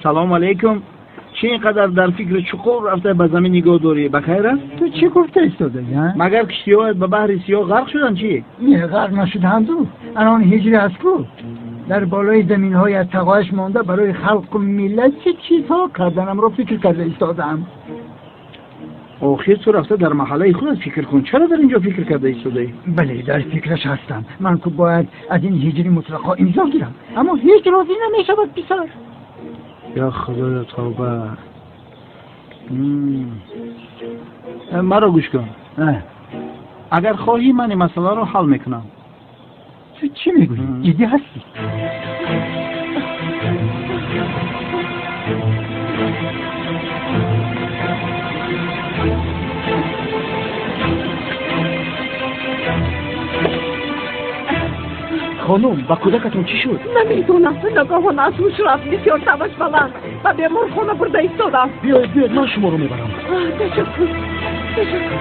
Салом алейкум. Чӣ ин қадар дар фикри чуқур рафта ба замин нигоҳ дорӣ? Ба хайр аст? Ту чӣ гуфта истодаӣ? Магар киштиҳоят ба баҳри сиёҳ ғарқ шуданд чӣ? Не, ғарқ нашудаанд. Анон ҳиҷри аст ку дар болои заминҳои аз тағояш монда барои халқу миллат чӣ чизҳо карданамро фикр карда истодаам. Охир ту рафта дар маҳаллаи худат фикр кун. Чаро дар инҷо фикр карда истодаӣ? Бале, дар фикраш ҳастам. Ман ку бояд аз ин ҳиҷри мутлақо имзо гирам, аммо ҳеҷ розӣ намешавад писар. Я худоё, тавба. Маро гӯш кун. Агар хоҳӣ, ман ин масъаларо ҳал мекунам. Ту чӣ мегӯӣ? Ҷиддӣ ҳастӣ? Хонум, ба кӯдакатон чӣ шуд? Намедонам. Ногаҳон аз ҳуш рафт. Бисёр табаш баланд. Ба беморхона бурда истодам. Биёед, биёед, ман шуморо мебарам. Ташаккур, ташаккур.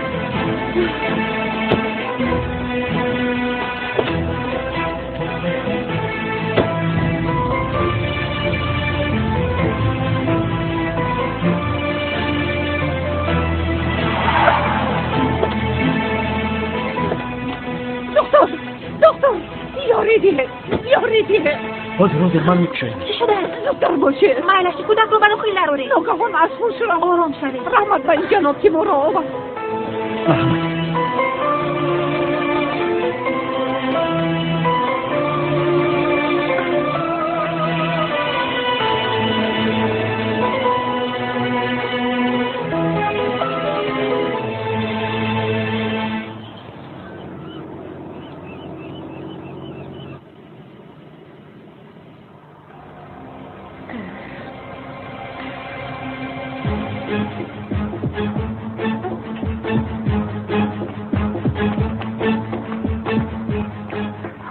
Доктор, доктор, ёрӣ диҳед, ёрӣ диҳед. Ҳозир, ҳозир, ман мекушоям. Чӣ шудааст? Зудтар бошед. Майлаш, кӯдакро ба дохил дароред. Ногаҳон аз ҳуш рафт. Ором шавед. Раҳмат ба ин ҷаноб ки моро овард. Раҳмат.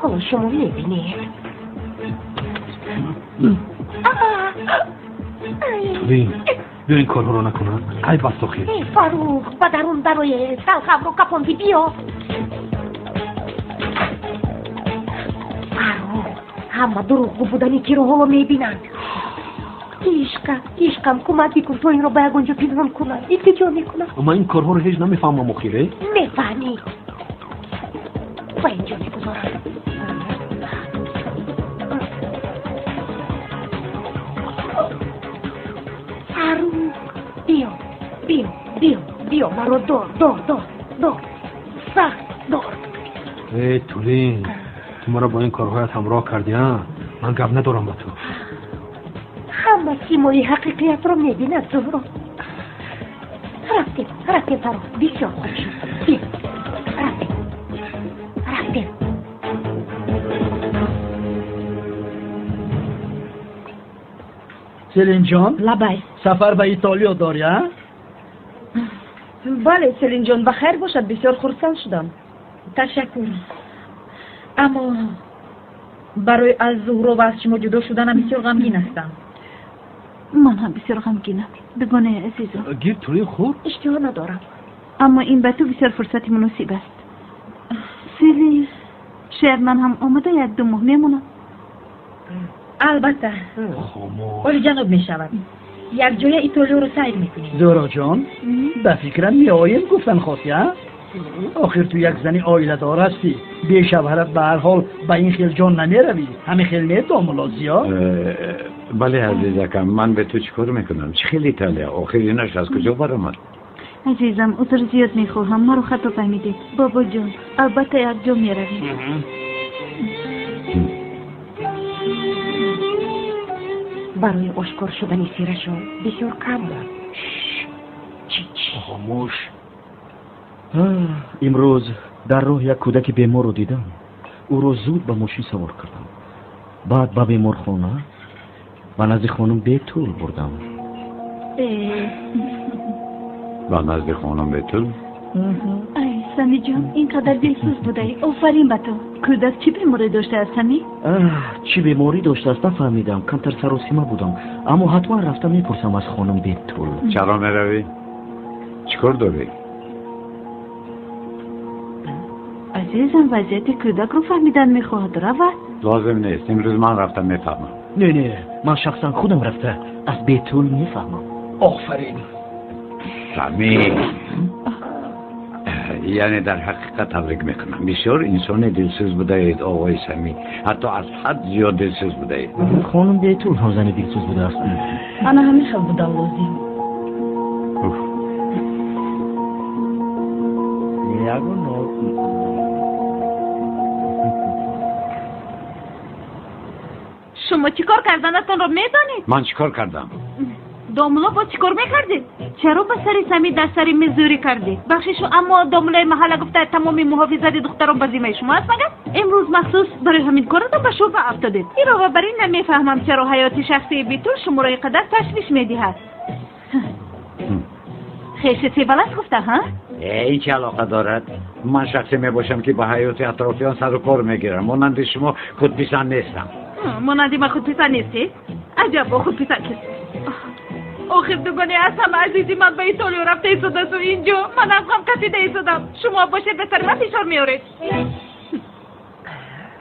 Ҳоло шумо мебинед. Тулин, биё ин корҳоро накунам. Айб аст охир. Фарух, ба дарун дароед. Талхавро капонди, биё. Фарух, ҳама дурӯғгӯ будани киро ҳоло мебинанд. Ишқа, ишқам, кӯмак бикун то инро ба ягон ҷо пинҳон кунам. Илтиҷо мекунам. Ман ин корҳоро ҳеҷ намефаҳмам охир. Мефаҳмӣ. Ба инҷо мегузорам. Фарух, биё, биё, биё, биё, маро дор, дор, дор, дор, сахт дор. Э, Тулин, ту маро бо ин корҳоят ҳамроҳ кардӣ, а? Ман гап надорам ба ту. Ҳама симои ҳақиқиятро мебинад, Зуҳро. Рафтем, рафтем, Фарух, бисёр хуб шуд. Биё, рафтем, рафтем. Селинҷон? Лабай. Сафар ба Итолиё дорӣ, а? Бале, Селинҷон, ба хайр бошад, бисёр хурсанд шудам. Ташаккур. Аммо барои аз Зуҳро ва аз шумо ҷудо шуданам бисёр ғамгин ҳастам. Ман ҳам бисёр ғамгинам, дугонаи азизам. Гир, Тулин, хӯр. Иштиҳо надорам. Аммо ин ба ту бисёр фурсати муносиб аст. Селин, шояд ман ҳам омада як-ду моҳ мемонам. Албатта. Хомӯш. Олиҷаноб мешавад. Якҷоя Итолиёро сайр мекунем. Зуҳроҷон, ба фикрам меоем гуфтан хости, а? Охир ту як зани оиладор ҳастӣ. Бешавҳарат ба ҳар ҳол ба ин хел ҷон намеравӣ. Ҳамин хел не, домулло Зиё? Бале, азизакам, ман ба ту чӣ кор мекунам? Чӣ хел Италия? Охир инаш аз куҷо баромад? Азизам, узр зиёд мехоҳам, маро хато фаҳмидед. Бобоҷон, албатта якҷо меравем. Барои ошкор шудани сирашон бисёр кам монд. Хомӯш. Имрӯз дар роҳ як кӯдаки беморро дидам. Ӯро зуд ба мошин савор кардам. Баъд ба беморхона ба назди хонум Бетул бурдам. Ба назди хонум Бетул? Ай, Самиҷон, ин қадар дилсӯз будаӣ. Офарин ба ту. Кӯдак чӣ беморӣ доштааст, Сами? Чӣ беморӣ доштааст нафаҳмидам. Камтар саросима будам. Аммо ҳатман рафта мепурсам аз хонум Бетул. Чаро меравӣ? Чӣ кор дорӣ? Азизам, вазъияти кӯдакро фаҳмидан мехоҳад. Равад. Лозим нест, имрӯз ман рафта мефаҳмам. Не, не, ман шахсан худам рафта аз Бетул мефаҳмам. Офарин. Самим, яъне дар ҳақиқат табрик мекунам. Бисёр инсони дилсӯз будаед, оғои Самим. Ҳатто аз ҳад зиёд дилсӯз будаед. Хонум Бетул ҳам зани дилсӯз будааст. Ана ҳамин хел будан лозим. Шумо чӣ кор карданатонро медонед? Ман чӣ кор кардам? Домулло боз чӣ кор мекардед? Чаро ба сари Самӣ дар сари миз зӯрӣ кардед? Бахшишу, аммо домуллои маҳалла гуфта тамоми муҳофизати духтарон ба зиммаи шумо аст магар? Имрӯз махсус барои ҳамин коратон ба шӯъба афтодед. Илова бар ин намефаҳмам чаро ҳаёти шахсии Бетул шуморо ин қадар ташвиш медиҳад. Хеши Севал аст гуфта, ҳа? Ин чӣ алоқа дорад? Ман шахсе мебошам ки ба ҳаёти атрофиён сару кор мегирам. Монанди шумо худписанд нестам. Монанди ман худписанд нестед? Аҷаб бо худписанд кист. Охир дугоне аз ҳама азизи ман ба Итолиё рафта истодасту инҷо ман аз ғам кафида истодам. Шумо бошед ба сари ман фишор меоред.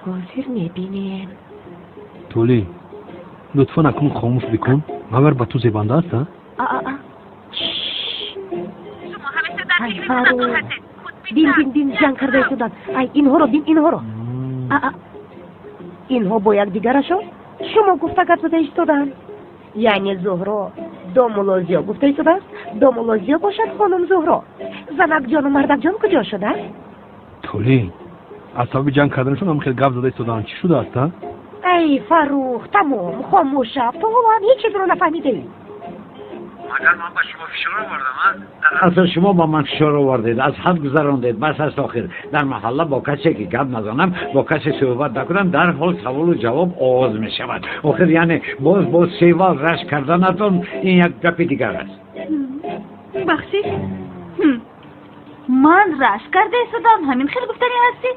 Ҳозир мебинем. Тулӣ, лутфан акнун хомӯш бикун. Магар ба ту зебанда аст, а? Шумо ҳамеша дар фикри худатон ҳастед. Бин, бин, бин, ҷанг карда истоданд. Ай, инҳоро бин, инҳоро. Инҳо бо якдигарашон шумо гуфта гап зада истоданд. Яъне Зуҳро домулло Зиё гуфта истодааст, домулло Зиё бошад хонум Зуҳро. Занакҷону мардакҷон куҷо шудааст? Тулӣ, аз сабаби ҷанг карданашон ҳам хел гап зада истоданд. Чӣ шудааст, а? Ай, Фаррух, тамом, хомӯш шав. Ту ҳоло ҳам ҳеҷ чизро нафаҳмидаӣ. Магар ман ба шумо фишор овардам, а? Дар асл шумо ба ман фишор овардед, аз ҳад гузарондед. Бас аст охир. Дар маҳалла бо касе ки гап назанам, бо касе суҳбат накунам, дарҳол саволу ҷавоб оғоз мешавад. Охир яъне боз бо Севал рашк карданатон ин як гапи дигар аст. Бахшиш, ман рашк карда истодам, ҳамин хел гуфтанӣ ҳастӣ?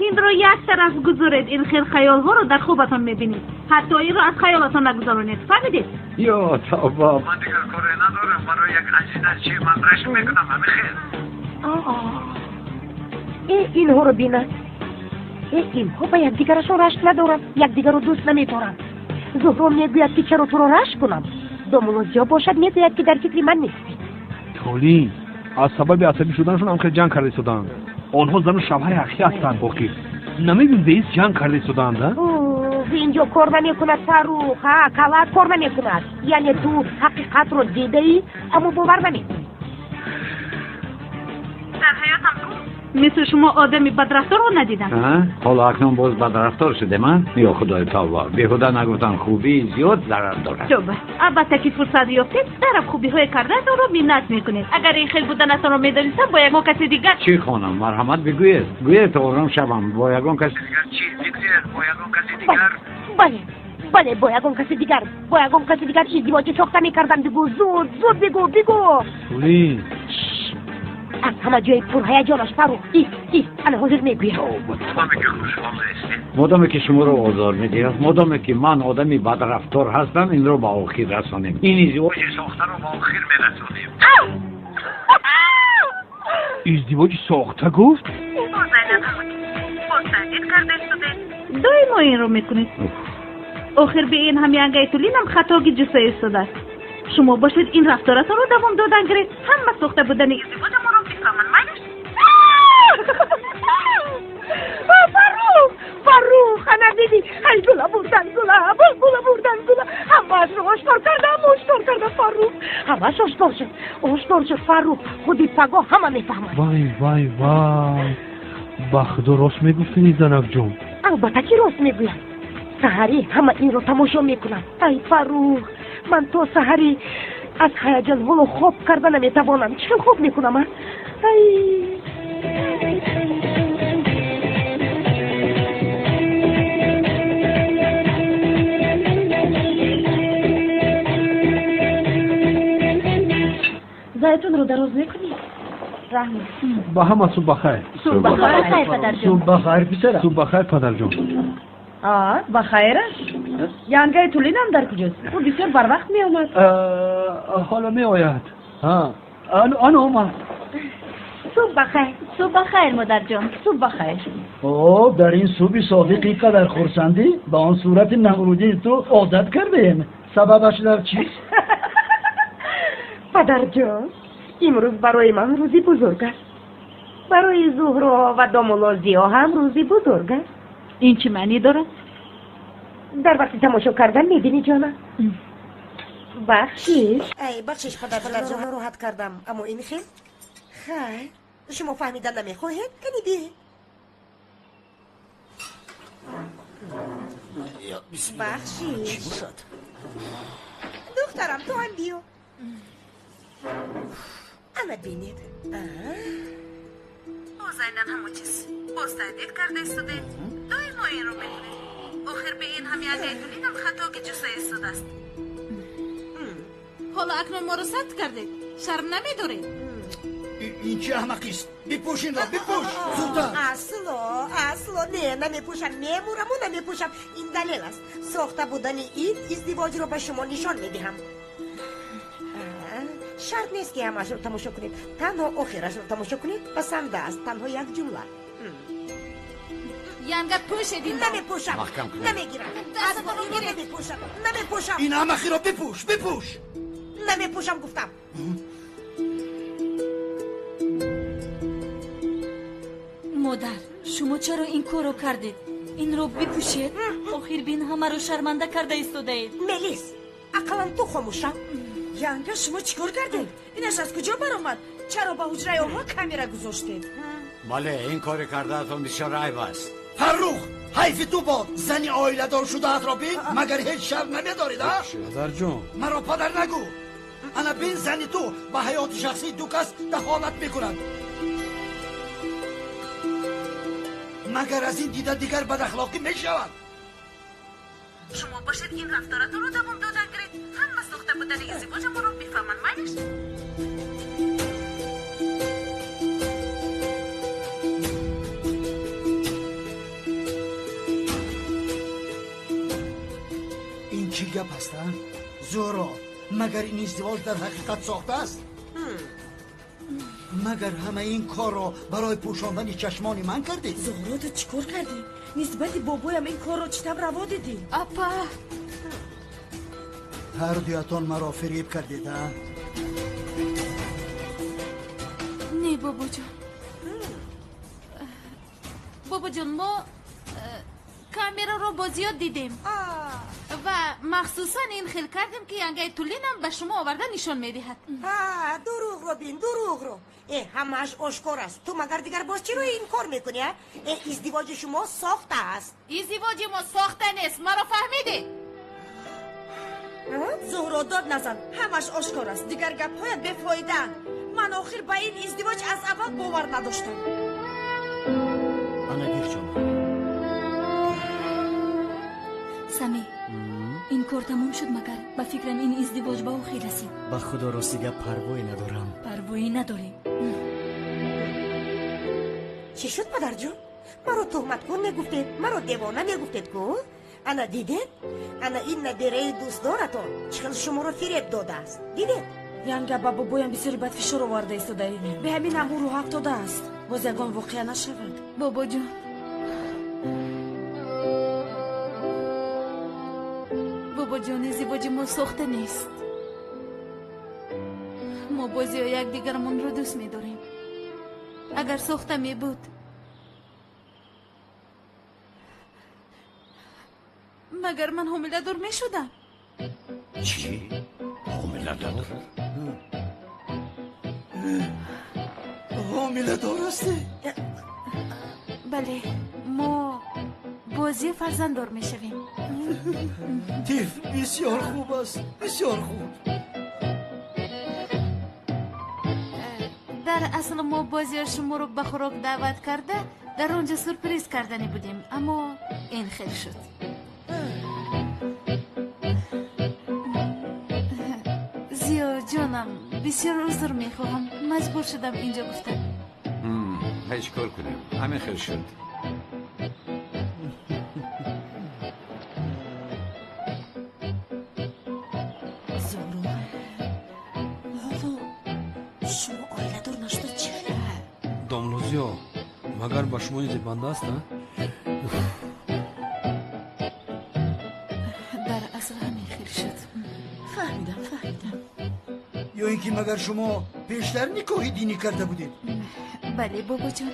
Инро як тараф гузоред, ин хел хаёлҳоро дар хобатон мебинед. Ҳатто инро аз хаёлатон нагузаронед, фаҳмидед? Ё тавба, ман дигар коре надорам. Барои як азизачи ман рашк мекунам, ҳамин хел. Э, инҳоро бинад. Э, инҳо ба якдигарашон рашк надоранд, якдигарро дӯст намедоранд. Зуҳро мегӯяд ки чаро туро рашк кунам. Домулло Зиё бошад мегӯяд ки дар фикри ман нестӣ. Толӣ, аз сабаби асабӣ шуданашон ҳам хел ҷанг карда истоданд. Онҳо зану шавҳари ҳақиқӣ ҳастанд. Охир намебин беист ҷанг карда истоданд, а? Инҷо кор намекунад, Фаррух, ҳа, калат кор намекунад. Яъне ту ҳақиқатро дидаӣ, аммо бовар намекунӣ. Дар ҳаётам мисли шумо одами бадрафторро надидам. Ҳоло акнун боз бадрафтор шудем, а? Ё худои тавба, беҳуда нагуфтан хубии зиёд зарар дорад. Тавба, албатта ки фурсат ёфтед, тараф хубиҳои кардаатонро миннат мекунед. Агар ин хел буданатонро медонистам, бо ягон каси дигар. Чӣ хонам, марҳамат бигӯед. Гӯед то ором шавам. Бо ягон каси дигар чӣ? Бигӯед, бо ягон каси дигар. Бале, бале, бо ягон каси дигар, бо ягон каси дигар издивоҷи сохта мекардам. Бигӯ, зуд, зуд бигӯ, бигӯ. Тулӣ, аз ҳама ҷои пурҳаяҷонаш Фаррух. Ист, ист, ана ҳозир мегӯям. Модоме ки хушҳол нестед, модоме ки шуморо озор медиҳад, модоме ки ман одами бадрафтор ҳастам, инро ба охир расонем. Ин издивоҷи сохтаро ба охир мерасонем. Издивоҷи сохта гуфт? Доимо инро мекунед. Охир би ин ҳам янгаи Тулинам хатоги ҷуста истодааст. Шумо бошед ин рафторатонро давом додан гиред. Ҳама сохта будани издивоҷамонро бифаҳманд, майлаш? Фаррух, Фаррух, ана дидӣ, ай гула бурдан гула, гула бурдан гула. Ҳамаашро ошкор кардам, ошкор кардам, Фаррух. Ҳамааш ошкор шуд, ошкор шуд, Фаррух. Худи пагоҳ ҳама мефаҳманд. Вай, вай, вай, ба худо рост мегуфтӣ, занакҷон. Албатта ки рост мегӯям. Саҳарӣ ҳама инро тамошо мекунанд. Ай Фаррух, ман то саҳарӣ аз ҳаяҷон ҳоло хоб карда наметавонам. Чӣ хел хоб мекунам, а? Ай, Зайтунро дароз мекунӣ? Раҳмат. Ба ҳама субҳ бахайр. Субҳ бахайр, падарҷон. Субҳ бахайр, писарам. Субҳ бахайр, падарҷон. Ба хайраш. Янгаи Тулинам дар куҷост? Ӯ бисёр барвақт меомад. Ҳоло меояд. Ана омад. Субҳ бахайр. Субҳ бахайр, модарҷон. Субҳ бахайр. О, дар ин субҳи содиқ ин қадар хурсандӣ, ба он сурати намрудии ту одат кардаем. Сабабаш дар чист? Падарҷон, имрӯз барои ман рӯзи бузург аст. Барои Зуҳро ва домулло Зиё ҳам рӯзи бузург аст. Ин чӣ маънӣ дорад? Дар вақти тамошо кардан мебинӣ, ҷона. Бахшиш. Ай, бахшиш, падарҷон, нороҳат кардам, аммо ин хел. Хайр, шумо фаҳмидан намехоҳед? Кани биед. Бахшиш. Духтарам, ту ҳам биё. Ана бинед. Боз айнан ҳамон чиз. Боз таҳдид карда истодед. Доимо инро мекунед. Охир ба ин ҳам ягаи тулинам хатоги ҷуста истодааст. Ҳоло акнун моро сабт кардед. Шарм намедоред? Ин чӣ аҳмақист? Бипӯш инро, бипӯш! Зудтар! Асло, асло, не, намепӯшам, мемураму намепӯшам. Ин далел аст. Сохта будани ин издивоҷро ба шумо нишон медиҳам. Шарт нест ки ҳамаашро тамошо кунед. Танҳо охирашро тамошо кунед, пасанда аст. Танҳо як ҷумла. Янга пӯшед инро. Намепӯшам. Намегирам. Намепӯшам. Намепӯшам. Ин аҳмақиро бипӯш, бипӯш! Намепӯшам гуфтам. Модар, шумо чаро ин корро кардед? Инро бипӯшед? Охир бин ҳамаро шарманда карда истодаед. Мелис, ақаллан ту хомӯша. Янга, шумо чӣ кор кардед? Инаш аз куҷо баромад? Чаро ба ҳуҷраи онҳо камера гузоштед? Бале, ин кори кардаатон бисёр айб аст. Фаррух, ҳайфи ту бод. Зани оиладор шудаатро бин, магар ҳеҷ шарм намедоред, а? Падарҷон. Маро падар нагӯ. Ана бин, зани ту ба ҳаёти шахсии ду кас дахолат мекунад. Магар аз ин дида дигар бадахлоқӣ мешавад? Шумо бошед ин рафторатонро давом додан гиред. Ҳама сохта будани издивоҷамонро бифаҳманд, майлиш? Ин чӣ гап аст, а? Зуҳро, магар ин издивоҷ дар ҳақиқат сохта аст? Магар ҳамаи ин корро барои пӯшондани чашмони ман кардед? Зуҳро, ту чӣ кор кардӣ? Нисбати бобоям ин корро чӣ тавр раво дидӣ? Апа! Ҳар дуятон маро фиреб кардед, а? Не, бобоҷон. Бобоҷон, мо камераро бо зиёд дидем ва махсусан ин хел кардем, ки янгаи тулинам ба шумо оварда нишон медиҳад. Дурӯғро бин, дурӯғро. Ҳамааш ошкор аст. Ту магар дигар боз чиро ин кор мекунӣ, а? Издивоҷи шумо сохта аст. Издивоҷи мо сохта нест, маро фаҳмидӣ? Зуҳро, дод назан, ҳамааш ошкор аст. Дигар гапҳоят бефоидаанд. Ман охир ба ин издивоҷ аз аввал бовар надоштам. Ана гир, ҷонам. Сами, ин кор тамом шуд магар? Ба фикрам ин издивоҷ ба охир расид. Ба худо рости гап парвое надорам. Парвое надорем. Чӣ шуд, падарҷон? Маро туҳматкун мегуфтед, маро девона мегуфтед ку? Ана дидед? Ана ин набераи дӯстдоратон чӣ хел шуморо фиреб додааст. Дидед? Янга, ба бобоям бисёри бад фишор оварда истодаӣ. Бе ҳамин ҳам ӯ рӯҳ афтодааст. Боз ягон воқеа нашавад. Бобоҷон, бобоҷон, издивоҷи мо сохта нест. Мо бозиё якдигарамонро дӯст медорем. Агар сохта мебуд, магар ман ҳомиладор мешудам? Чӣ? Ҳомиладор? Ҳомиладор ҳастӣ? Бале, мо бозӣ фарзанддор мешавем. Тифл бисёр хуб аст, бисёр хуб. Дар асл мо бозиё шуморо ба хӯрок даъват карда, дар он ҷо сюрприз кардани будем, аммо ин хел шуд. Зиё ҷонам, бисёр узр мехоҳам, маҷбур шудам инҷо гуфтам. Ҳеҷ кор кунем, ҳамин хел шуд. Зуҳро, ҳоло шумо оиладор нашуда чӣ хел? Домлозиё, магар ба шумо ин зебанда аст, а? Дар асл ҳамин хел шуд. Фаҳмидам, фаҳмидам. Ё ин ки магар шумо пештар никоҳи динӣ карда будед? Бале, бобоҷон,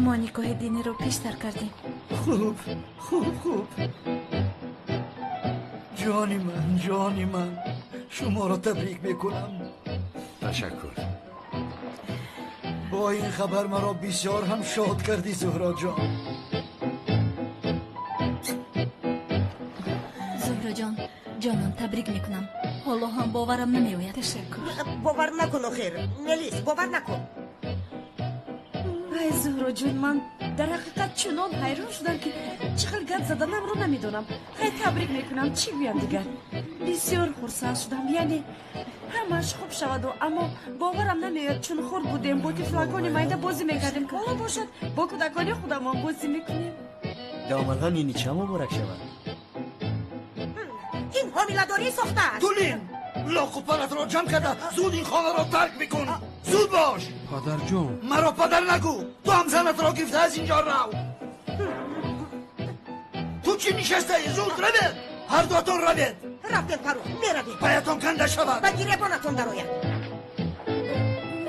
мо никоҳи диниро пештар кардем. Хуб, хуб, хуб. Ҷони ман, ҷони ман, шуморо табрик мекунам. Ташаккур. Бо ин хабар маро бисёр ҳам шод кардӣ, Зуҳроҷон. Зуҳроҷон, ҷонам, табрик мекунам. Ҳоло ҳам боварам намеояд. Ташаккур. Бовар накун, охир. Мелис, бовар накун. Ай, Зуҳроҷон, ман дар ҳақиқат чунон ҳайрон шудам, ки чӣ хел гап заданамро намедонам. Хай, табрик мекунам, чӣ гӯям дигар? Бисёр хурсанд шудам, яъне ҳамааш хуб шаваду, аммо боварам намеояд, чун хурд будем, бо тифлакони майда бозӣ мекардем, ҳоло бошад бо кӯдакони худамон бозӣ мекунем. Домадон, ини ча муборак шавад? Ин ҳомиладорӣ сохтааст. Тулин, лоқу паратро ҷамъ карда зуд ин хонаро тарк мекун. Зуд бош. Падарҷон, маро падар нагӯ. Ту ҳам занатро гирифта аз инҷо рав. Ту чӣ нишастаӣ? Зуд равед, ҳар дуатон равед. Рафтем, Фарух, меравем. Паятон канда шавад. Ба гиребонатон дарояд.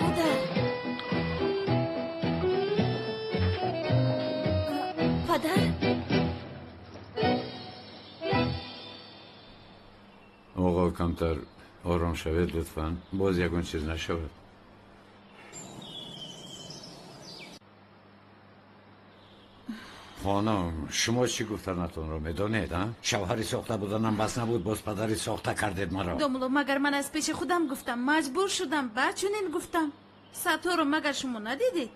Модар, падар. Оғо, камтар ором шавед лутфан, боз ягон чиз нашавад. Хонум, шумо чӣ гуфтанатонро медонед, а? Шавҳари сохта буданам бас набуд, боз падари сохта кардед маро. Домулло, магар ман аз пеши худам гуфтам? Маҷбур шудам, баъд чунин гуфтам. Садҳоро магар шумо надидед?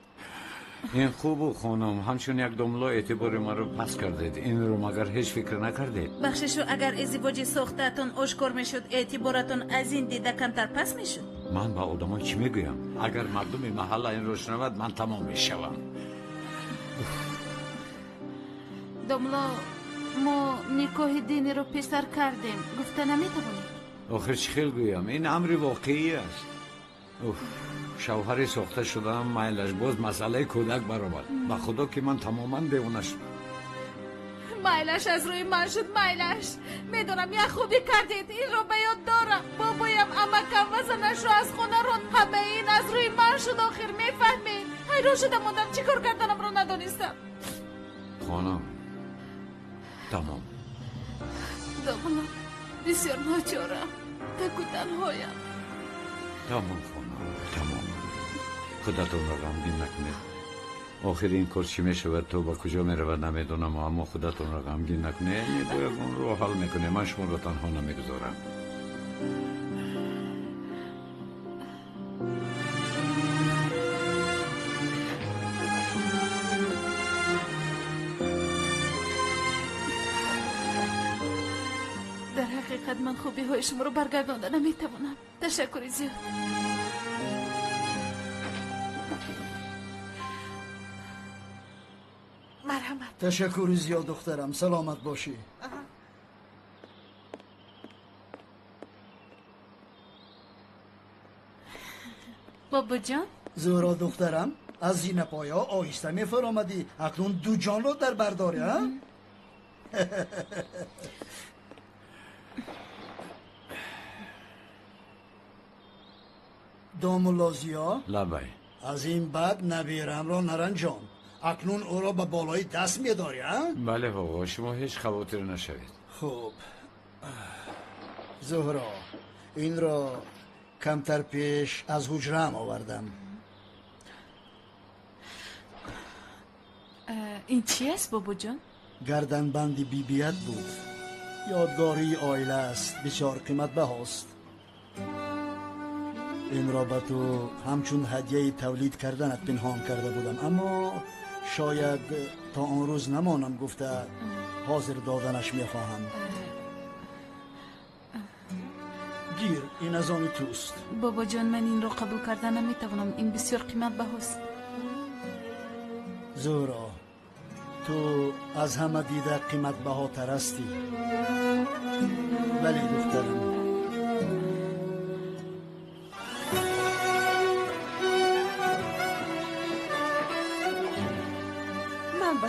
Ин хубу, хонум, ҳамчун як домло эътибори маро пас кардед. Инро магар ҳеҷ фикр накардед? Бахшишу, агар издивоҷи сохтаатон ошкор мешуд, эътиборатон аз ин дида камтар пас мешуд? Ман ба одамон чӣ мегӯям? Агар мардуми маҳалла инро шунавад, ман тамом мешавам. Домло, мо никоҳи диниро пештар кардем, гуфта наметавонед? Охир чӣ хел гӯям? Ин амри воқеӣ аст. Уф, шавҳари сохта шудаам майлаш, боз масъалаи кӯдак баромад. Ба худо ки ман тамоман девона шудам. Майлаш аз рӯи ман шуд, майлаш. Медонам, як хубӣ кардед, инро ба ёд дорам. Бобоям, амакам ва занашро аз хона ронд. Ҳамаи ин аз рӯи ман шуд, охир мефаҳмед. Ҳайрон шуда мондам, чӣ кор карданамро надонистам. Хонум, тамом. Домло, бисёр ночорам, таку танҳоям. Тамом, хонум, тамом. Худатонро ғамгин накунед. Охир ин кор чӣ мешавад, то ба куҷо меравад намедонам, аммо худатонро ғамгин накунед. Бо ягон роҳ ҳал мекунем, ман шуморо танҳо намегузорам. Дар ҳақиқат ман хубиҳои шуморо баргардонда наметавонам. Ташаккури зиёд. Марҳамат. Ташаккури зиёд, духтарам, саломат бошӣ. Бобоҷон. Зуҳро духтарам, аз зинапоя оҳиста мефаромадӣ, акнун ду ҷонро дар бар дорӣ, а? Домулло Зиё, лабай. Аз ин баъд набераамро наранҷон. Акнун ӯро ба болои даст медорӣ, а? Бале, оғо, шумо ҳеҷ хавотир нашавед. Хуб, Зуҳро, инро камтар пеш аз ҳуҷраам овардам. Ин чи аст, бобоҷон? Гарданбанди бибият буд. Ёдгории оила аст, бисёр қиматбаҳост. Инро ба ту ҳамчун ҳадияи тавлид карданат пинҳон карда будам, аммо шояд то он рӯз намонам гуфта ҳозир доданаш мехоҳам. Гир, ин аз они туст. Бобоҷон, ман инро қабул карда наметавонам, ин бисёр қиматбаҳост. Зуҳро, ту аз ҳама дида қиматбаҳотар ҳастӣ. Бале, духтарам.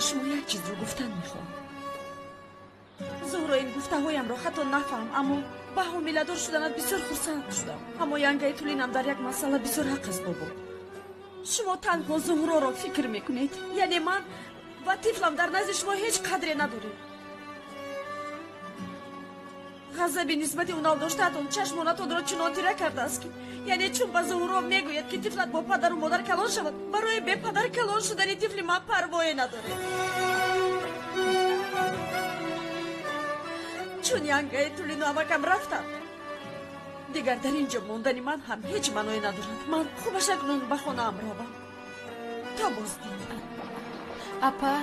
шумо як чизро гуфтан мехоҳам. Зуҳро, ин гуфтаҳоямро хато нафаҳм, аммо ба ҳомиладор шуданат бисёр хурсанд шудам. Аммо янгаи Тулинам дар як масъала бисёр ҳақ аст, бобо. Шумо танҳо Зуҳроро фикр мекунед, яъне ман ва тифлам дар назди шумо ҳеҷ қадре надорем. Ғазаби нисбати унал доштаатон чашмонатонро чунон тира кардааст, ки яъне чун ба Зуҳро мегӯяд, ки тифлат бо падару модар калон шавад, барои бепадар калон шудани тифли ман парвое надоред. Чун янгаи Тулину амакам рафтанд, дигар дар ин ҷо мондани ман ҳам ҳеҷ маъное надорад. Ман хубаш акнун ба хонаам равам. То боздид. Апа,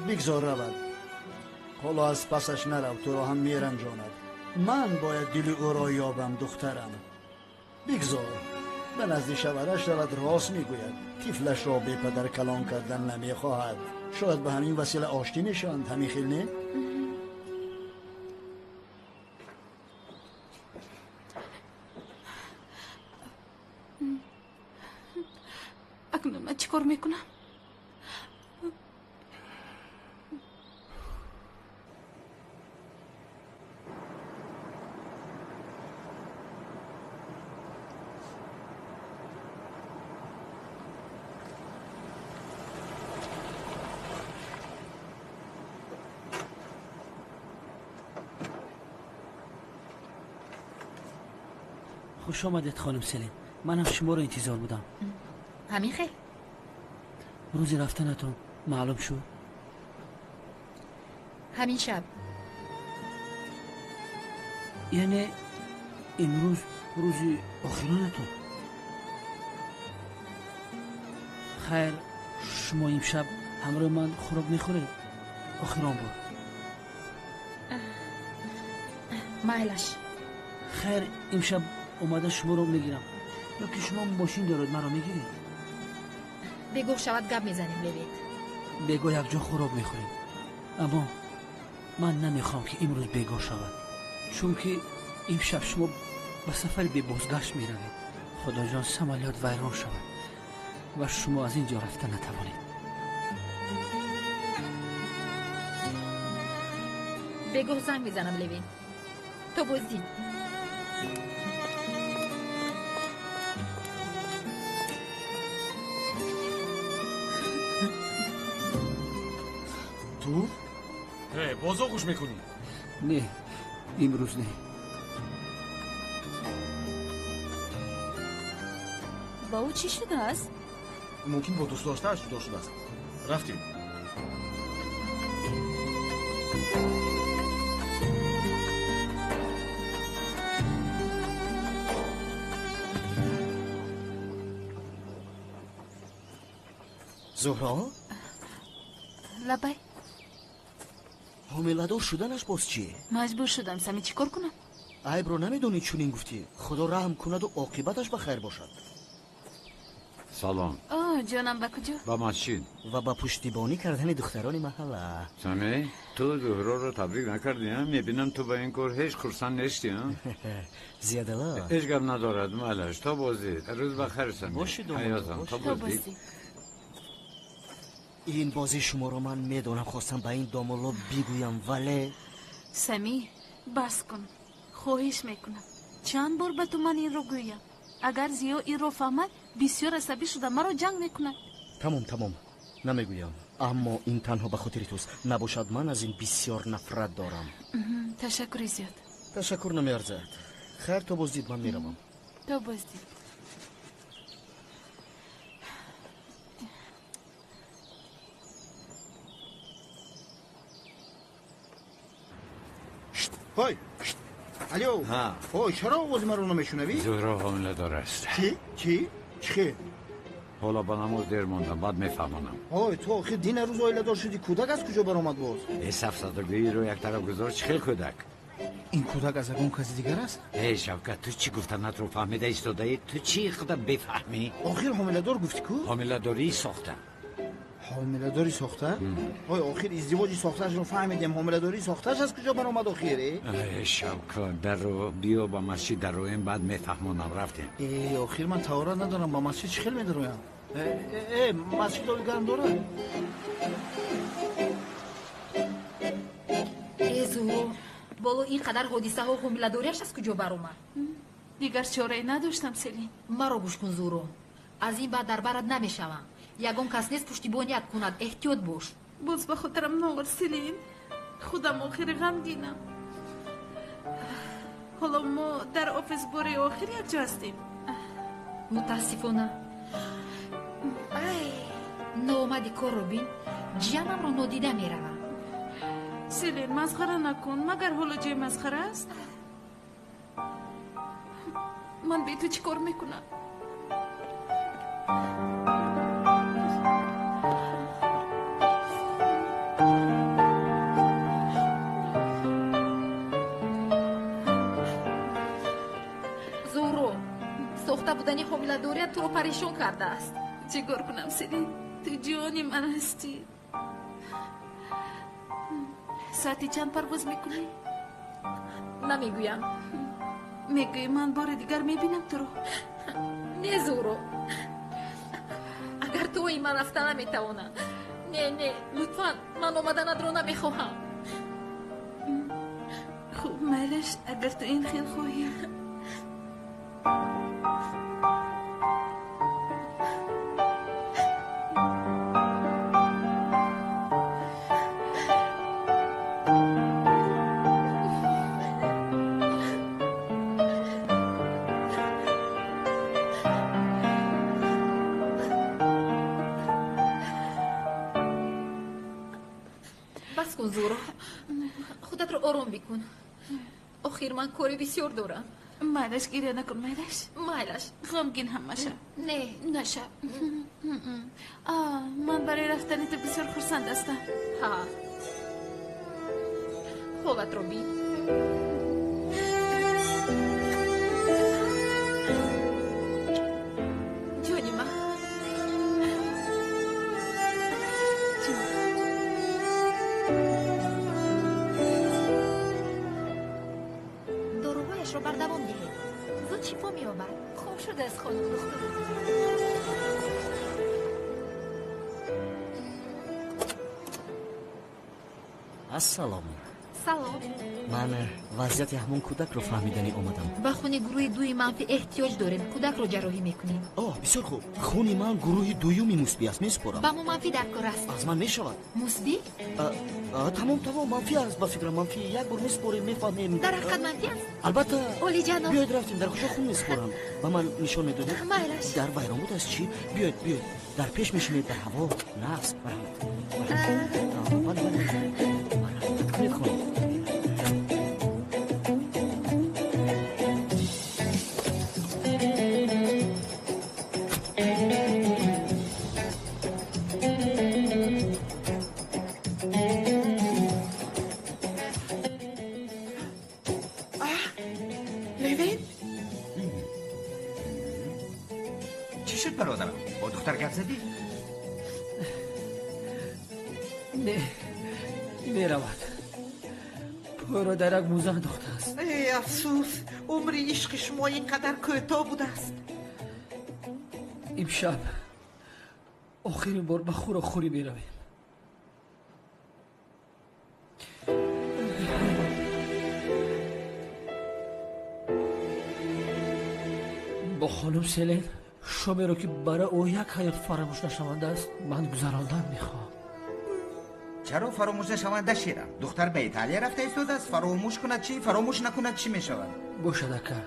бигзор равад. Ҳоло аз пасаш нарав, туро ҳам меранҷонад. Ман бояд дили ӯро ёбам, духтарам. Бигзор ба назди шавҳараш равад. Рост мегӯяд, тифлашро бепадар калон кардан намехоҳад. Шояд ба ҳамин васила оштӣ мешаванд, ҳамин хел не? Акнун ман чӣ кор мекунам? خوش آمدید خانم سلیم. منم شما رو انتظار بودم. همین خیلی. روز رفتنتون معلوم شد؟ همین شب. یعنی امروز روز آخرانتون؟ خیر، شما امشب همراه من خوراک میخورید؟ آخران بود. مایلش. خیر، امشب اومده شما رو میگیرم. یا که شما ماشین دارید مرا میگیرید؟ بگو شود گپ میزنیم لوید. بگو یک جا خوراک میخوریم. اما من نمیخوام که امروز بگو شود، چون که امشب شما به سفر بی بازگشت میروید. خدا جان سمالیات ویران شود و شما از اینجا رفته نتوانید. بگو زنگ میزنم لوین. تو بازدید. تو؟ باز آغوش میکنی؟ نه، امروز نه. با او چی شده است؟ ممکن با دوست داشته‌اش جدا شده است. رفتیم. زهرا؟ لبای. ҳомиладор шуданаш боз чие? Маҷбур шудам, Сами, чӣ кор кунам? Айбро намедонӣ чунин гуфтӣ. Худо раҳм кунаду оқибаташ ба хайр бошад. Салом. О, ҷонам, ба куҷо? Ба масҷид. Ва ба пуштибонӣ кардани духтарони маҳалла. Сами, ту Зуҳроро табрик накардӣ, а? Мебинам ту ба ин кор ҳеҷ хурсанд нестӣ, а? Зиядала. Ҳеҷ гап надорад, малаш. То боздид. Рӯз ба хайр, Сами. Боши, ҳаётам, то боздид. Ин бози шуморо ман медонам, хостам ба ин домулло бигӯям, вале Сами, бас кун, хоҳиш мекунам. Чанд бор ба ту ман инро гӯям. Агар Зиё инро фаҳмад, бисёр асабӣ шуда маро ҷанг мекунад. Тамом, тамом, намегӯям, аммо ин танҳо ба хотири туст. Набошад, ман аз ин бисёр нафрат дорам. Ташаккури зиёд. Ташаккур намеарзад. Хайр, то боздид, ман меравам. То боздид. ҳой, алё. Ҳой, чаро овози маро намешунавӣ? Зуҳро ҳомиладор аст. Чӣ? Чӣ? Чӣ хел? Ҳоло ба намоз дер мондам, баъд мефаҳмонам. Ҳой, ту охир дина рӯз оиладор шудӣ, кӯдак аз куҷо баромад боз? Э, сафсатагӯиро як тараф гузор, чӣ хел кӯдак? Ин кӯдак аз ягон каси дигар аст? Э, Шавкат, ту чӣ гуфтанатро фаҳмида истодаӣ? Ту чӣ худа бефаҳмӣ? Охир ҳомиладор гуфтӣ ку? Ҳомиладории сохта. Ҳомиладорӣ сохта? Ой, охир издивоҷи сохтаашро фаҳмидем, ҳомиладории сохтааш аз куҷо баромад охир? Э, Шавкат, дарро биё ба масҷид дароем, баъд мефаҳмонам. Рафтем. Э, охир ман таҳорат надорам, ба масҷид чӣ хел медароям? Масҷид оби гарм дорад? Э, Зуҳро, боло ин қадар ҳодисаҳо ҳомиладориаш аз куҷо баромад? Дигар чорае надоштам, Селин. Маро гӯш кун, Зуҳро. Аз ин баъд дар барат намешавам. Ягон кас нест пуштибоният кунад, эҳтиёт бош. Боз ба хотирам наовар, Селин. Худам охири ғамгинам. Ҳоло мо дар офис бори охир якҷо ҳастем. Мутаассифона. Ай, ноомади корро бин, ҷиянамро нодида меравам. Селин, масхара накун. Магар ҳоло ҷои масхара аст? Ман бе ту чӣ кор мекунам? Зуҳро, сохта будани ҳомиладорият туро парешон кардааст. Чӣ кор кунам, Селин? Ту ҷони ман ҳастӣ. Соати чанд парвоз мекунӣ? Намегӯям. Мегӯӣ, ман бори дигар мебинам туро. Не, Зуҳро, агар туи ман рафта наметавонам. Не, не, лутфан, ман омаданатро намехоҳам. Хуб, майлаш, агар ту ин хел хоҳӣ. Бас кун, Зуҳро, худатро ором бикун. Охир ман кори бисёр дорам. Майлаш, гиря накун, майлаш. Майлаш. Ғамгин ҳам машав. Не. Нашав. Ман барои рафтани ту бисёр хурсанд ҳастам. Ҳа, ҳолатро бин. Ҷони ман. Доруҳояшро бардавом диҳед, зуд шифо меёбад. Хуб шудааст, хонум духтур. Ассалому. Салом. Ман вазъияти ҳамон кӯдакро фаҳмиданӣ омадам. Ба хуни гурӯҳи дуи манфӣ эҳтиёҷ дорем. Кӯдакро ҷарроҳӣ мекунем. О, бисёр хуб. Хуни ман гурӯҳи дуюми мусбӣ аст, месупорам. Ба мо манфӣ дар кор аст. Аз ман мешавад. Мусбӣ? Тамом, тамом, манфӣ аст, ба фикрам манфӣ. Як бор месупорем, мефаҳмем. Дар ҳақиқат манфӣ аст? Албатта. Олиҷаноб. Биёед рафтем, дар куҷо хун месупорам? Ба ман нишон медодед? Майлаш. Дар вайрон буд аст чӣ? Биёед, биёед. Дар пеш мешинед, дар ҳаво. Нағз, марҳамат. Бале, бале. Марҳамат кунед, хонум. Левин? Чӣ шуд, бародарам? Бо духтар гап задӣ? Не, меравад. Пойро дар як мӯза андохтааст. Э, афсӯс, умри ишқи шумо ин қадар кӯтоҳ будааст. Имшаб охирин бор ба хӯрокхӯрӣ меравем. Бо хонум Селен шомеро, ки барои ӯ як ҳаёт фаромӯш нашаванда аст, ман гузарондан мехоҳам. Чаро фаромӯш нашаванда, шерам? Духтар ба Италия рафта истодааст. Фаромӯш кунад чӣ, фаромӯш накунад чӣ мешавад? Бошад, ака,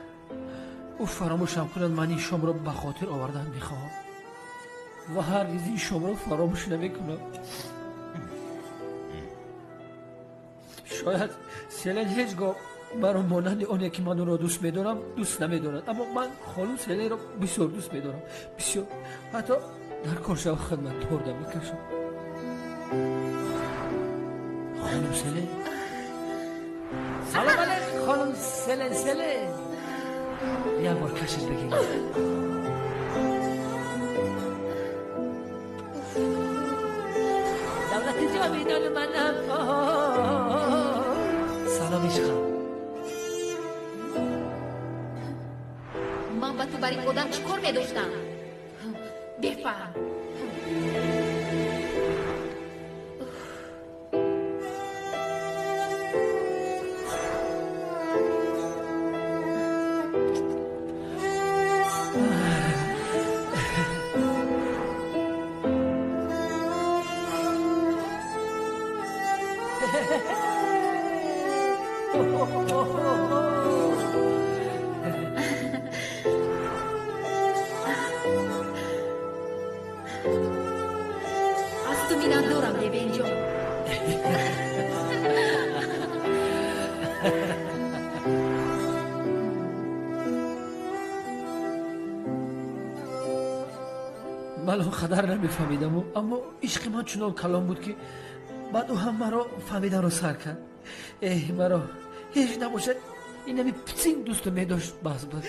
ӯ фаромӯшам кунад, ман ин шомро ба хотир овардан мехоҳам ва ҳаргиз ин шомро фаромӯш намекунам. Шояд Селен ҳеҷ гоҳ маро монанди оне ки ман ӯро дӯст медорам дӯст намедорад, аммо ман хонум Селенро бисёр дӯст медорам, бисёр. Ҳатто дар коршава хидмат торда мекашам. Хонум Селен, салом алейкум, хонум Селен. Селен, як бор кашиш бигиред. Давлати ҷовидон манам. Салом, ишқам. Ман ба ту бар ин одам чӣ кор медоштам? Бефаҳм. Аз ту миннатдорам, Левенҷон. Ман он қадар намефаҳмидаму, аммо ишқи ман чунон калон буд, ки баъд ӯ ҳам маро фаҳмиданро сар кард. Эҳ, маро ҳеҷ набошад, инами пицин дӯсту медошт, бас буд.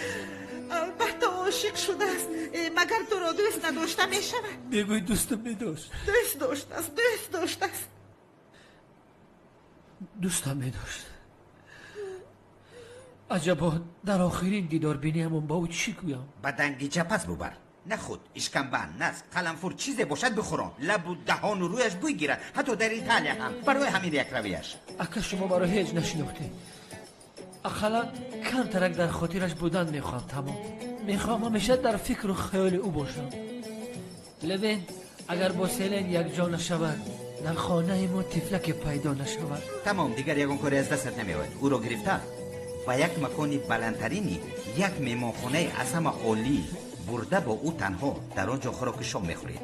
Албатта ошиқ шудааст. Магар туро дӯст надошта мешавад? Бегӯй дӯстам медошт. Дӯст доштааст, дӯст доштааст. Дӯстам медошт. Аҷабо, дар охирин дидорбиниамон ба ӯ чӣ гӯям? Ба дангича пас бубар. Нахуд, ишкамбан, наск, қаламфур, чизе бошад бихӯрон. Лабу даҳону рӯяш бӯй гирад, ҳатто дар Италия ҳам. Барои ҳамин якравияш. Ака, шумо маро ҳеҷ нашинохтед. Ақаллан камтарак дар хотираш будан мехоҳам, тамом. Мехоҳам ҳамеша дар фикру хаёли ӯ бошам. Левен агар бо Селен якҷо нашавад, дар хонаи мо тифлаке пайдо нашавад. Тамом, дигар ягон коре аз дастат намеояд. Ӯро гирифта ба як макони баландтарини як меҳмонхонаи аз ҳама олӣ бурда, бо ӯ танҳо дар он ҷо хӯроки шом мехӯред.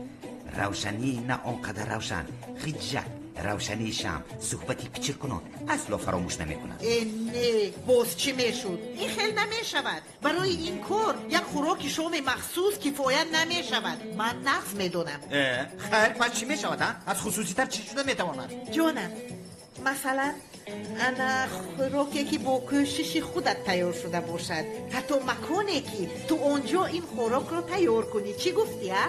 Равшании на он қадар равшан, хиҷак, равшании шам, суҳбати пичиркунон асло фаромӯш намекунад. Э, не, боз чӣ мешуд? Ин хел намешавад. Барои ин кор як хӯроки шоми махсус кифоя намешавад. Ман нағз медонам. Э, хайр, пас чӣ мешавад, а? Аз хусуситар чӣ шуда метавонад? Ҷонам, масалан, ана хӯроке, ки бо кӯшиши худат тайёр шуда бошад, ҳатто маконе, ки ту он ҷо ин хӯрокро тайёр кунӣ. Чӣ гуфтӣ, а?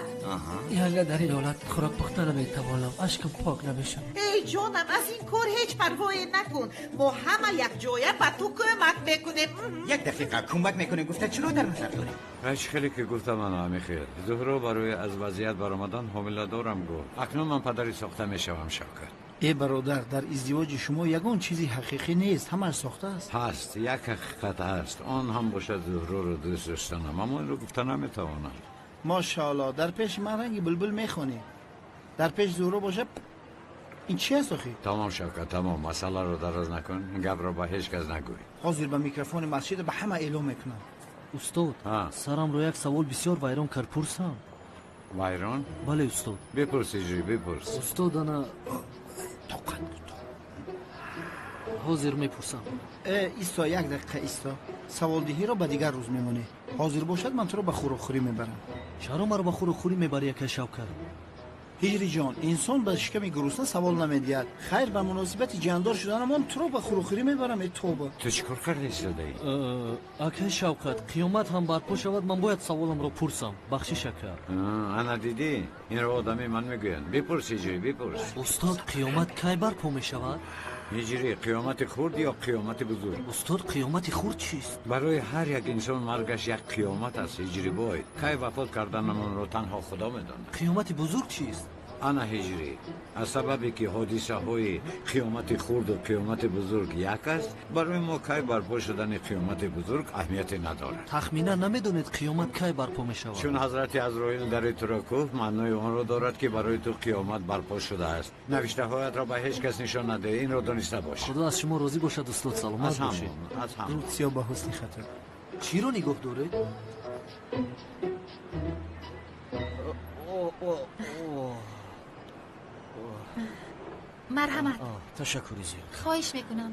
Янга, дар ин ҳолат хӯрок пухта наметавонам, ашкам пок намешавад. Эй ҷонам, аз ин кор ҳеҷ парвое накун. Мо ҳама якҷоя ба ту кӯмак мекунем. Як дақиқа, кӯмак мекунем гуфта чиро дар назар дорем? Ҳеҷ хеле ки гуфтам, ана ҳамин хел. Зуҳро барои аз вазъият баромадан ҳомиладорам гуфт. Акнун ман падари сохта мешавам, Шавкат. Э бародар, дар издивоҷи шумо ягон чизи ҳақиқӣ нест, ҳамааш сохта аст. Ҳаст, як ҳақиқат ҳаст, он ҳам бошад Зуҳроро дӯст доштанам, аммо инро гуфта наметавонам. Мошаалло, дар пеши ман ранги булбул мехонӣ, дар пеши Зуҳро бошад, ин чи аст охи? Тамом, Шавкат, тамом, масъаларо дароз накун, ин гапро ба ҳеҷ кас нагӯй. Ҳозир ба микрофони масҷид ба ҳама эълон мекунам. Устод, сарамро як савол бисёр вайрон кард, пурсам? Вайрон? Бале, устод. Бипурс, Иҷри, бипурс. Устод, ана ҳозир мепурсам. Э, исто, як дақиқа исто. Саволдиҳиро ба дигар рӯз мемонӣ. Ҳозир бошад, ман туро ба хӯрокхӯрӣ мебарам. Чаро маро ба хӯрокхӯрӣ мебарӣ, акай Шавкат? Ҳиҷриҷон, инсон ба шиками гурусна савол намедиҳад. Хайр, ба муносибати ҷандор шуданамон туро ба хӯрокхӯрӣ мебарам. Э, тоба. Ту чӣ кор карда истодаӣ? Акай Шавкат, қиёмат ҳам барпо шавад, ман бояд саволамро пурсам. Бахшиш, ака. Ана дидӣ, инро одами ман мегӯянд. Бипурс, Ҳиҷрӣ, бипурс. Устод, қиёмат кай барпо мешавад? Ҳиҷрӣ, қиёмати хурд ё қиёмати бузург? Устод, қиёмати хурд чист? Барои ҳар як инсон маргаш як қиёмат аст, Ҳиҷрӣ бой. Кай вафот карданамонро танҳо Худо медонад. Қиёмати бузург чист? Ана ҳиҷрӣ, аз сабабе ки ҳодисаҳои қиёмати хурду қиёмати бузург як аст, барои мо кай барпо шудани қиёмати бузург аҳамияте надорад. Тахминан намедонед қиёмат кай барпо мешавад? Чун ҳазрати Азроил дари туро куфт, маънои онро дорад, ки барои ту қиёмат барпо шудааст. Навиштаҳоятро ба ҳеҷ кас нишон надиҳ, инро дониста бош. Худо аз шумо розӣ бошад, устод, саломат Аз бошед. ҳамон, аз ҳамон. Рӯдсиё ба ҳусни хатар. Чиро нигоҳ доред? Марҳамат. Ташаккури зиёд. Хоҳиш мекунам.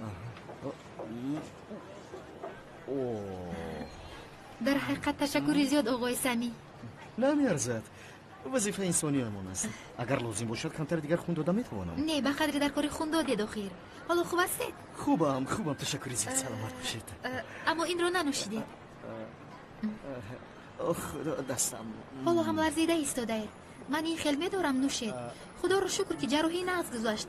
Дар ҳақиқат ташаккури зиёд, оғои Самӣ. Намеарзад, вазифаи инсониямон аст. Агар лозим бошад, камтар дигар хун дода метавонам. Не, ба қадри дар кори хун додед охир. Ҳоло хуб ҳастед? Хубам, хубам, ташаккури зиёд, саломат бошед. Аммо инро нанӯшидед. Ох, худо, дастам. Ҳоло ҳам ларзида истодаед. Ман ин хел медорам, нӯшед. Худоро шукр, ки ҷарроҳӣ нағз гузашт.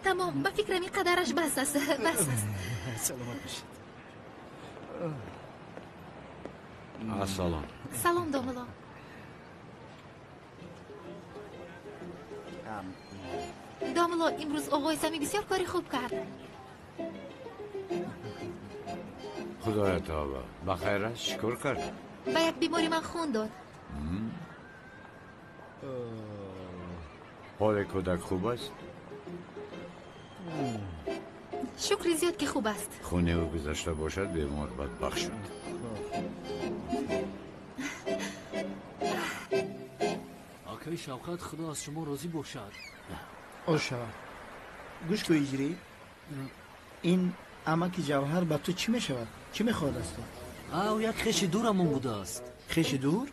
Тамом, ба фикрам ин қадараш бас аст, бас аст. Саломат бошед. Ассалом. Салом, домулло. Домулло, имрӯз оғои Сами бисёр кори хуб кард. Худоя тавба, ба хайр аст? Чӣ кор кард? Ба як бемори ман хун дод. Ҳоли кӯдак хуб аст? Шукри зиёд ки хуб аст. Хуни ӯ гузашта бошад, бемор бадбахт шуд. Акаи Шавкат, Худо аз шумо розӣ бошад. Ош шавад. Гӯш кӯ, Ҳиҷрӣ, ин амаки Ҷавҳар ба ту чӣ мешавад? Чӣ мехоҳад аз ту? Ӯ як хеши дурамон будааст. Хеши дур?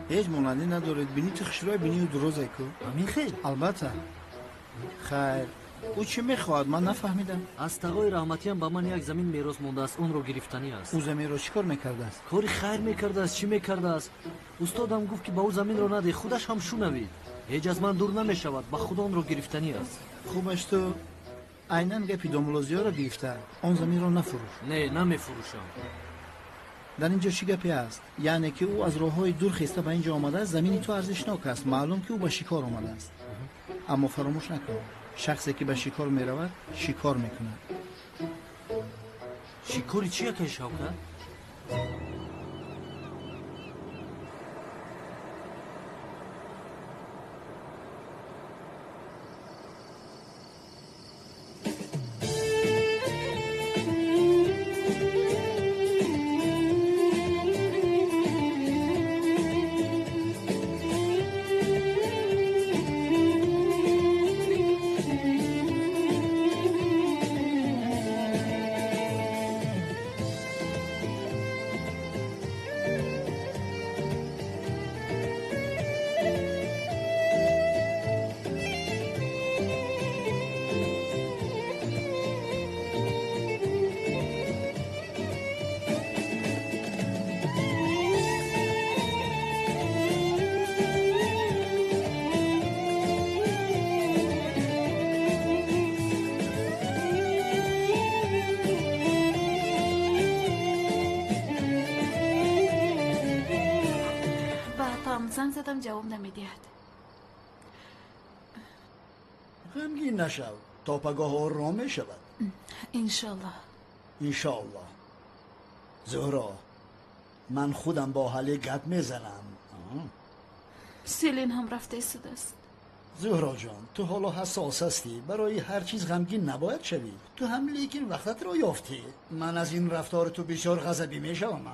Ҳеҷ монандӣ надоред. Бини ту хушрӯй, бини ӯ дурозе ку. Ҳамин хел? Албатта. Хайр, ӯ чӣ мехоҳад? Ман нафаҳмидам. Аз тағои раҳматиям ба ман як замин мерос мондааст, онро гирифтанӣ аст. Ӯ заминро чӣ кор мекардааст? Кори хайр мекардааст. Чӣ мекардааст? Устодам гуфт ки ба ӯ заминро надеҳ, худаш ҳам шунавид. Ҳеҷ аз ман дур намешавад, ба худо онро гирифтанӣ аст. Хубаш ту айнан гапи домуллозиёро гирифта, он заминро нафурӯш. Не, намефурӯшам. Дар ин ҷо чӣ гапе аст? Яъне ки ӯ аз роҳҳои дур хеста ба ин ҷо омадааст, замини ту арзишнок аст. Маълум ки ӯ ба шикор омадааст. Аммо фаромӯш накун, шахсе ки ба шикор меравад, шикор мекунад. Шикори чи, акаи Шавкат? Ҷавоб намедиҳад. Ғамгин нашав, то пагоҳ ором мешавад. Иншоаллоҳ. Иншоаллоҳ. Зуҳро, ман худам бо ҳале гап мезанам. Селин ҳам рафта истодааст. Зуҳро ҷон, ту ҳоло ҳассос ҳастӣ, барои ҳар чиз ғамгин набояд шавӣ. Ту ҳам лекин вақтатро ёфтӣ. Ман аз ин рафтори ту бисёр ғазабӣ мешавам.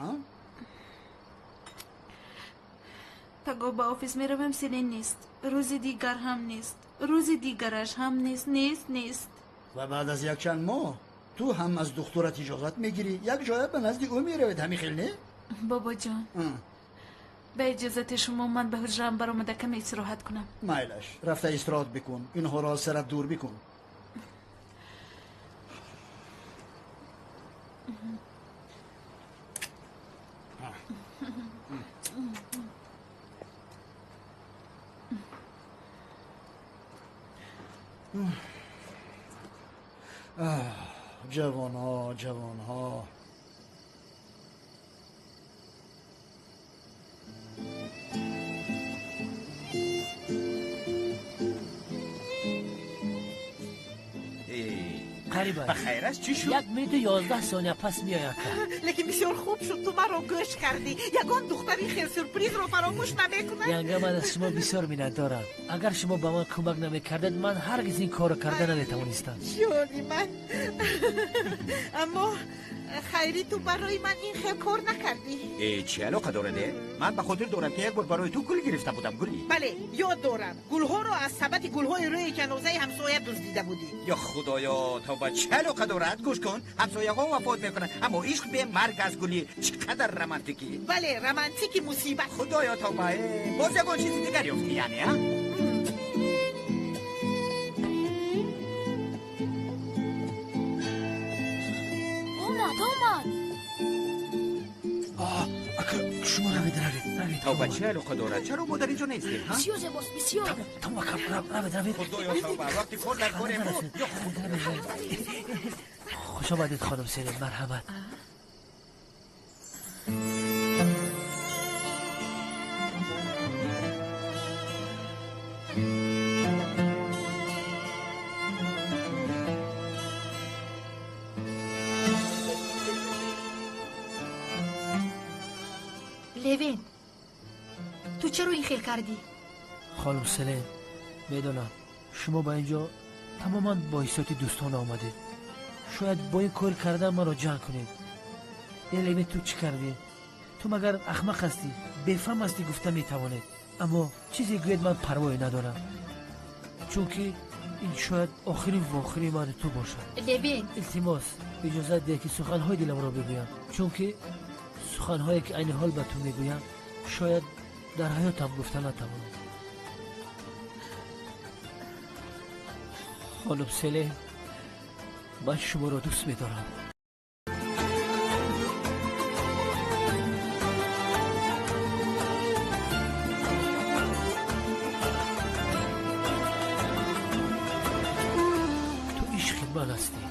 Пагоҳ ба офис меравам, Селин нест. Рӯзи дигар ҳам нест. Рӯзи дигараш ҳам нест, нест, нест. Ва баъд аз якчанд моҳ ту ҳам аз духтурат иҷозат мегирӣ, як ҷоя ба назди ӯ меравед, ҳамин хел не? Бобоҷон, ба иҷозати шумо ман ба ҳуҷраам баромада каме истироҳат кунам. Майлаш, рафта истироҳат бикун, инҳоро аз сарат дур бикун. ҷавонҳо, ҷавонҳо. Қариб ба хайр аст, чӣ шуд? 1 минуту 11 сония пас меояд. Лекин бисёр хуб шуд, ту маро гӯш кардӣ. Ягон духтари хел сюрпризро фаромӯш намекунад. Янга, ман аз шумо бисёр миннатдорам. Агар шумо ба ман кӯмак намекардед, ман ҳаргиз ин корро карда наметавонистам. Ҷони ман, аммо хайри ту барои ман ин хел кор накардӣ. Э, чӣ алоқа дорад? Ман ба хотир дорам ки як бор барои ту гул гирифта будам. Гули? Бале, ёд дорам. Гулҳоро аз сабати гулҳои рӯи ҷанозаи ҳамсоя дуздида будӣ. Ё худоё, тавба, чӣ алоқа дорад? Гӯш кун, ҳамсояҳо вафот мекунанд, аммо ишқ бе марг аст. Гули, чӣ қадар романтикӣ. Бале, романтики мусибат. Худоё, тавба, боз ягон чизи дигар ёфтӣ яъне, а? Омад, омад. Ака, шумо равед, равед, равед. Тавба, чӣ алоқа дорад? Чаро мо дар инҷо нестем? Бисёр зебост, бисёр. Тамом, ака, равед, равед. Худоё, тавба, вақти кор дар кори мо. Ё худо. Хуш омадед, хонум Селин, марҳамат. Левен, ту чаро ин хел кардӣ? Хонум Селен, медонам шумо ба ин ҷо тамоман бо ҳиссиёти дӯстона омадед. Шояд бо ин кор кардан маро ҷанг кунед. Э Левен, ту чӣ кардӣ? Ту магар ахмақ ҳастӣ, бефаҳм ҳастӣ гуфта метавонед, аммо чизе гӯед ман парвое надорам, чунки ин шояд охирин вохӯрии ману ту бошад. Левен, илтимос, иҷозат деҳ ки суханҳои диламро бигӯям, чунки суханҳое ки айни ҳол ба ту мегӯям шояд дар ҳаётам гуфта натавонам. Хонум Селен, ман шуморо дӯст медорам. Ту ишқи ман ҳастӣ.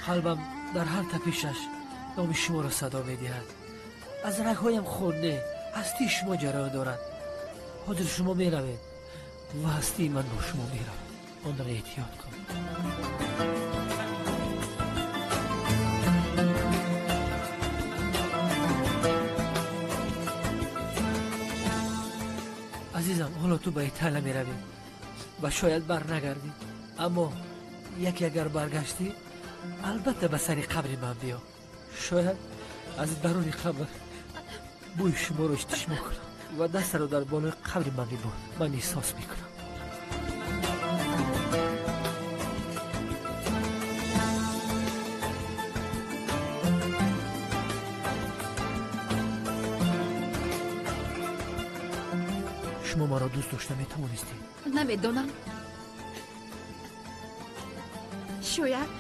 Қалбам дар ҳар тапишаш номи шуморо садо медиҳад. Аз рагҳоям хун не, ҳастии шумо ҷараён дорад. Ҳозир шумо меравед ва ҳастии ман бо шумо меравад. Онро эҳтиёт кун. Азизам, ҳоло ту ба Италия меравӣ ва шояд барнагардӣ, аммо яке агар баргаштӣ, албатта ба сари қабри ман биё. Шояд аз даруни қабр бӯи шуморо иштишмо кунам ва дастаро дар болои қабри ман бибор. Ман эҳсос мекунам. Шумо маро дӯст дошта метавонистед? Намедонам, шояд.